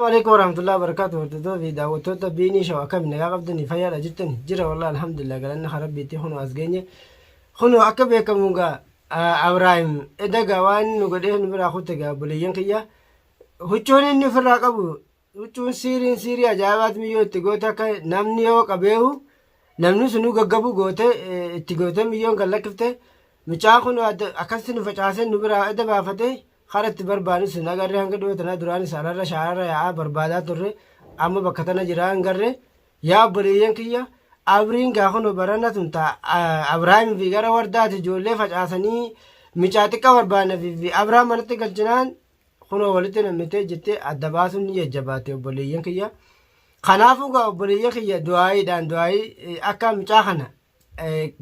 Alaikum warahmatullahi wabarakatuh. Hordoftoota fi daawwattoota Biinii Show, akkam nagaa qabdanii? Fayyaadha jirtani? Jira wallahi, alhamdulillah, galanni haa Rabbiitti. Kunoo as geenye. Kunoo akka beekamu gaa Abraahim edagaa waan nu godhee nu biraa kutte. Gaa obboleeyyan kiyya, huccuun inni ofirraa qabu huccuun siiriin siirii ajaa'ibaati. Miyyoo itti goote, akka namni yoo qabeehu namni sunuu gaggabu goote itti goote. Miyyoon kan lakkifte mucaa kun akkasitti nu facaasee nu biraa eda baafate. Kara itti barbaadu sun agarree hanga dhiyoo tanaa duraan isaarra shaararra yaa'aa barbaadaa turre. Amma bakka tana jiraa hin garre. Yaa obboleeyyan kiyya, abriin gaa kun barana tun ta Abrahaam fi gara wardaati ijoollee facaasanii micaa xiqqaa barbaadna fi Abrahaam manatti galchinaan kunoo walitti nammitee jettee adda baasuun ni jajjabaate, obboleeyyan kiyya. Kanaafuu gaa obboleeyyan kiyya, du'aayiidhaan du'aayii akka micaa kana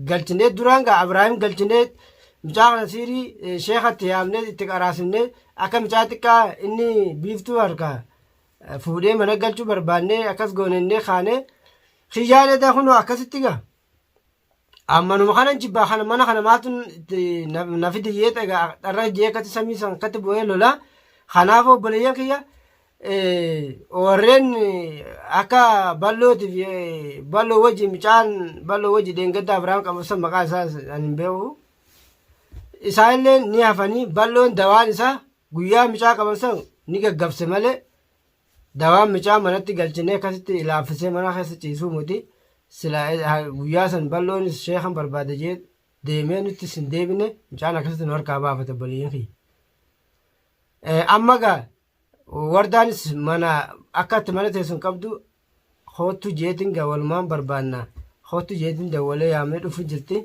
galchinee, duraan gaa Abrahaam galchinee, mucaa kana siirii sheekatti yaamnee itti qaraasifnee, akka mucaa xiqqaa inni biiftuu harkaa fuudhee mana galchuu barbaannee akkas goonennee kaanee kiyyaan edaa kunoo akkasitti gaa. Ammanuma kanan jibbaa kana mana kana maaltu na fide jee dharra jee akkatti samii san akkatti bu'ee lola. Kanaaf obboleeyyan kiyya, warreen akka bal'ootiif bal'oo wajji, mucaan bal'oo wajji dheengadda Abrahaam qabu san maqaa isaa ani hin beeku. Isaanillee ni hafanii. Bal'oon dawaan isaa guyyaa mucaa qaban san ni gaggabse malee dawaan mucaa manatti galchinee akkasitti laaffisee mana keessa ciisuu miti. Sila guyyaa san bal'oonis sheekan barbaade jee deemee nutti sin deebine. Mucaan akkasitti nu harkaa baafate, obboleeyyan kiyya. Amma gaa wardaanis mana akka itti mana teessu hin qabdu. Koottu jeetiin gaa walumaan barbaanna, koottu jeetiin dawwalee yaamee dhufu jirti.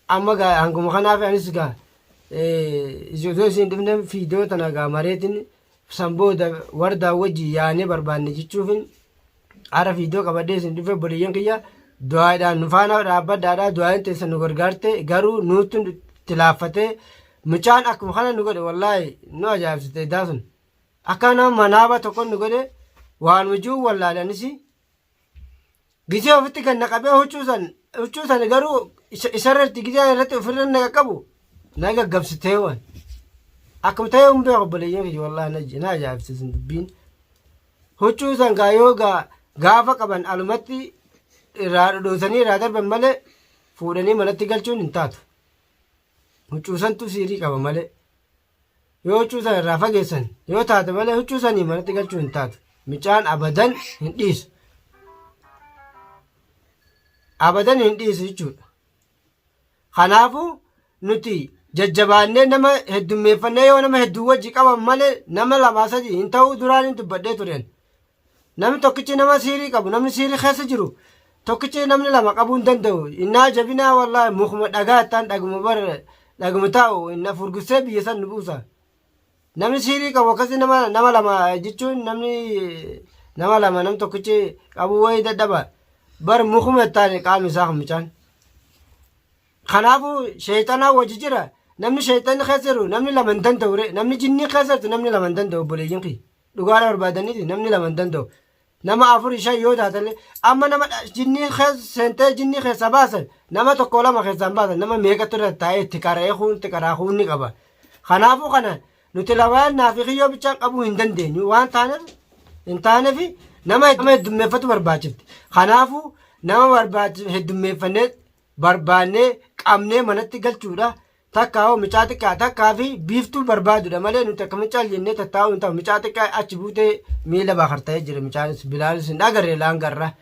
Amma gaa hanguma kanaaf anis gaa osoo isin dhufne fiidoo tana gaa mareetiin san booda wardaa wajji yaanee barbaanne jechuufin hara fiidoo qabadhee isin dhufe. Obboleeyyan kiyya, du'aadhaan nu faana dhaabbadhaadha. Du'aan teessan nu gargaarte, garuu nuutu itti laaffatee mucaan akkuma kana nu godhe. Wallaahi nu ajaa'ibsite. Idaa sun akka nama manaaba tokko nu godhe. Waan hojii wallaale anis gisee ofitti kan na qabee huccuu san garuu isarratti gisee irratti ofirra na qaqqabu na gaggabsitee waan akkuma ta'e hin beeku. Obboleeyyan kiyya, wallaahi na ajaa'ibsiisan dubbiin. Huccuu san gaa yoo gaa gaafa qaban alumatti irraa dhodhoosanii irraa darban malee fuudhanii manatti galchuun hin taatu. Huccuu santu siirii qaba malee. Yoo huccuu san irraa fageessan yoo taate malee huccuu sanii manatti galchuu hin taatu. Mucaan abadan hin dhiisu. Abadan hin dhiisu jechuudha. Kanaafuu nuti jajjabaannee nama heddummeeffannee yoo nama hedduu wajji qaban malee nama lamaa sadi hin ta'uu duraan hin dubbadhee tureen. Namni tokkichi nama siirii qabu, namni siirii keessa jiru tokkichi namni lama qabuu hin danda'u. Innaa jabinaa wallaahi mukuma dhagaa ittaan dhaguma bar dhaguma taa'u inna furgussee biyya san nu buusa. Namni siirii qabu akkasii nama lama jechuun namni nama lama nam tokkichi qabu wayii dadhaba. Bar mukuma ittaan qaamni isaa kan mucaan. Kanaafuu sheexanaa wajji jira. Namni sheexanni keessa jiru namni lama hin danda'u ree. Namni jinnii keessa jirtu namni lama hin danda'u, obboleeyyiin kiyya. Dhugaadha barbaadaniiti namni lama hin danda'u. Nama afurii shan yoo taatellee amma nama jinnii keessa seentee jinnii keessa baasan nama tokko lama keessaa hin baasan, nama meeqatu irra taa'ee itti qara'ee kuun itti qaraa kuun ni qaba. Kanaafuu kana nuti lamaan naa fi kiyyoo bichaan qabuu hin dandeenyu waan taaneef hin taaneef nama heddummeeffatu barbaachifti. Kanaafuu nama heddummeeffannee barbaannee qabnee manatti galchuudha. Takka hoo mucaa xiqqaa takkaa fi biiftuu barbaadudha malee nuti akka mucaa jennee tattaa'uu hin ta'u. Mucaa xiqqaa achi buutee miila bakarta'ee jira. Mucaanis bilaalis hin agarre laan garra.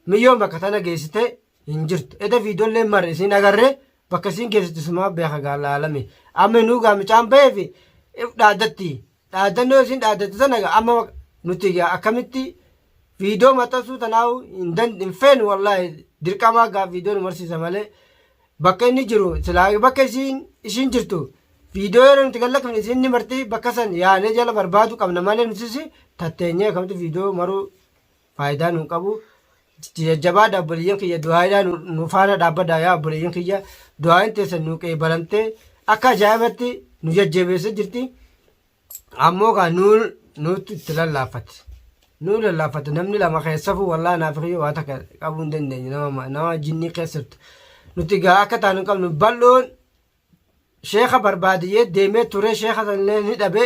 Miyyoon bakka tana geessite hin jirtu. Eda viidoollee mare isiin agarre, bakka isiin geessitu sumaa beeka gaa laalame. Amma nuu gaa mucaan bahee fi dhaadatti. Dhaadannoo isiin dhaadatte sana gaa amma nuti gaa akkamitti viidiyoo maxxansuu tanaa'u hin feenu. Wallaahi dirqamaa gaa viidiyoo nu marsiisa malee bakka inni jiru silaa bakka isiin jirtu viidiyoo yeroo nuti gallakfne isiin ni marti. Bakka san yaanee jala barbaadu qabna malee nutis tatteenyee akkamitti viidiyoo maruu faayidaa nu qabu. Jajjabaadha obboleeyyan kiyya, du'aayiidhaa nu faana dhaabbadha. Yaa obboleeyyan kiyya, du'aayin teessan nu qeebalamtee akka ajaa'ibatti nu jajjabeessa jirti. Ammoo gaa nuutu itti lallaaffate. Nuu lallaaffate. Namni lama keessafuu wallaahi naaf kiyya waa takka qabuu hin dandeenyu nama jinnii keessa jirtu. Nuti gaa akka taanu hin qabnu. Bal'oon sheeka barbaadiyyee deemee ture, sheeka sanillee ni dhabe.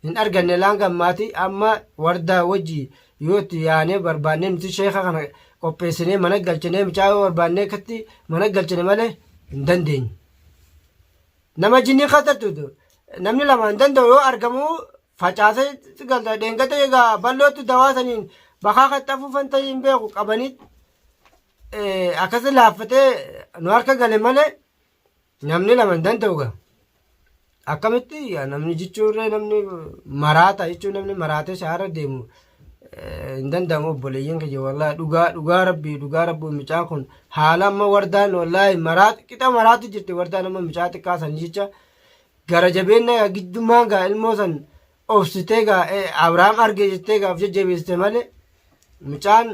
Hin arganne laanga ammaati amma wardaa wajji yoo itti yaanee barbaannee nuti sheeka kana qopheessinee mana galchinee mucaa yoo barbaannee akkatti mana galchine malee hin dandeenyu. Nama jinnii katattu namni lama hin danda'u yoo argamu facaasee galta dheengata egaa bal'ootti dawaa saniin bakaa kan xafuufan ta'e hin beeku qabanii akkasi laaffatee nu harka gale malee Namni lama hin danda'u gaa. Akkamitti yaa namni jechuurree namni maraata jechuun namni maraatee shaara deemu hin danda'amu obboleeyyan kiyya wallaahi dhugaa dhugaa rabbii dhugaa rabbii mucaan kun haala amma wardaan wallaahi maraat qixa maraatu jirti wardaan amma mucaa xiqqaa san jecha gara jabeenya giddummaan gaa ilmoo san obsitee gaa Abrahaam arge jettee gaa of jajjabeessite malee Mucaan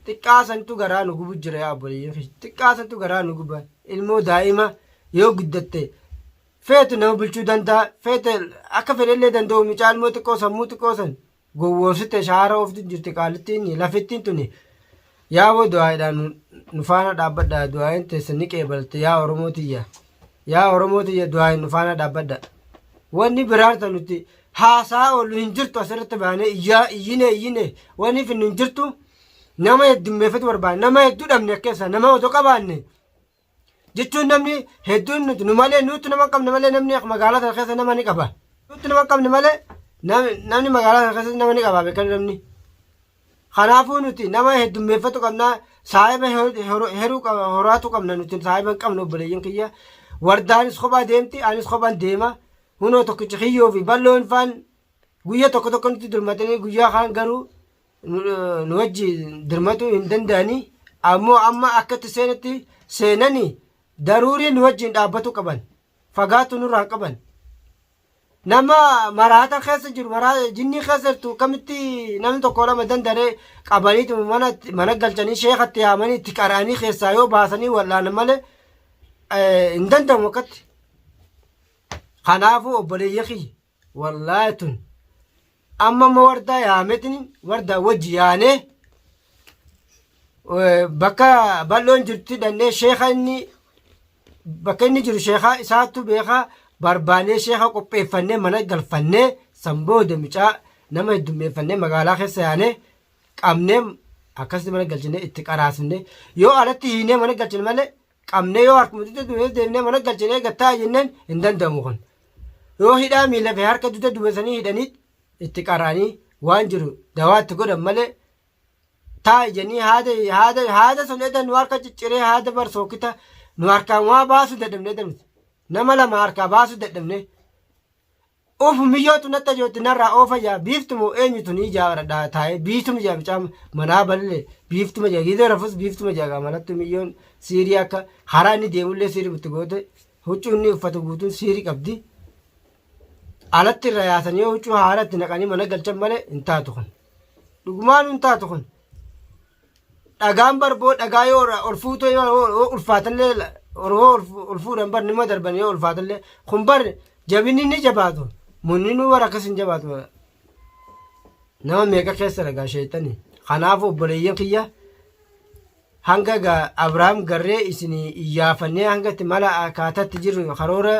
xiqqaa santu garaa nu gubu jira yaa obboleeyyan kiyya. Xiqqaa santu garaa nu guba. Ilmoo daa'ima yoo guddatte feetu nama bulchuu danda'a. Feete akka fedhellee danda'u mucaa ilmoo xiqqoo sammuu xiqqoo san gowwoomsite shaara ooftu jirti qaalittiin lafittiin tuni. Yaa boo du'aayidhaan nu faana dhaabbadha du'aayin teessan ni qeebalte yaa Oromoo tiyya. Yaa Oromoo tiyya du'aayin nu faana dhaabbadha. Wanni biraan tan nuti haasaa oollu hin jirtu asirratti baanee iyyaa iyyine iyyine wanni finnu hin jirtu nama heddummeeffatu barbaanne nama hedduu dhabne keessa nama otoo qabaanne jechuun namni hedduun nuti nu malee nuti nama hin qabne malee namni magaalaa sana keessa nama ni qaba nuti nama hin qabne malee namni magaalaa sana keessa nama ni qaba beekan namni kanaafuu nuti nama heddummeeffatu qabna saahiba heruu horaatu qabna nuti saahiba hin qabnu obboleeyyan kiyya wardaanis kophaa deemti anis kophaan deema Hunoo tokkichi kiyyoo fi balloon faan guyya tokko tokko nutti dirmatanii guyyaa kaan garuu nu wajji dirmatuu hin danda'anii ammoo amma akka itti seenetti seenanii daruurii nu wajjin dhaabbatu qaban fagaatu nurraa qaban. Nama maraata keessa jiru maraa jinnii keessa jirtu kamitti namni tokko lama danda'ee qabaniitu mana mana galchanii sheekatti yaamanii itti qara'anii keessaa yoo baasanii wal'aanan malee hin danda'amu akkatti. Kanaafuu obboleeyya kiyya wallaahi tun amma immoo wardaa yaametin wardaa wajji yaanee bakka bal'oon jirti dhannee sheeka inni bakka inni jiru sheekaa isaattu beekaa barbaanee sheeka qopheeffannee mana galfannee san booda mucaa nama heddummeeffannee magaalaa keessa yaanee qabnee akkasitti mana galchinee itti qaraasifne yoo alatti hiinee mana galchine malee qabnee yoo harkuma dugda duubee deemnee mana galchinee gattaa jenneen hin danda'amu kun. Yoo hidhaa miila fi harka dugda duubesanii hidhanii itti qara'anii waan jiru dawaa itti godhan malee taa'i jennii haada haada haada sun edan nu harka cicciree haada bar sookita nu harkaan waa baasuu dadhabne edan nama lama harkaa baasuu dadhabne Uff miyyootu natti ajootti narraa oofa jaa biiftu moo eenyutu ni jaaradha taa'ee biiftuma jaa mucaa manaa balile biiftuma jaa giidee rafus biiftuma jaa gaa manatti miyyoon siirii akka karaa inni deemullee siirii itti goote huccuu inni uffatu guutuun siirii qabdi. Alatti irra yaasanii yoo huccuu haara itti naqanii mana galchan malee hin taatu kun. Dhugumaan hin taatu kun. Dhagaan barboo dhagaa yoo ol fuutee yoo ulfaatallee yoo ol fuudhan bar nima darban yoo ulfaatallee kun bar jabinni ni jabaatu munni nu bara akkas hin jabaatu nama meeqa keessa ragaa sheexani kanaaf obboleeyyan kiyya hanga gaa Abrahaam garree isin iyyaafannee hanga itti mala akkaataatti jirru karoora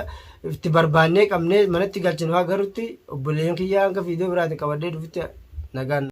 itti barbaannee qabnee manatti galchinu haa garutti obboleeyyan kiyya hanga viidiyoo biraatiin qabadhee dhufutti nagaan.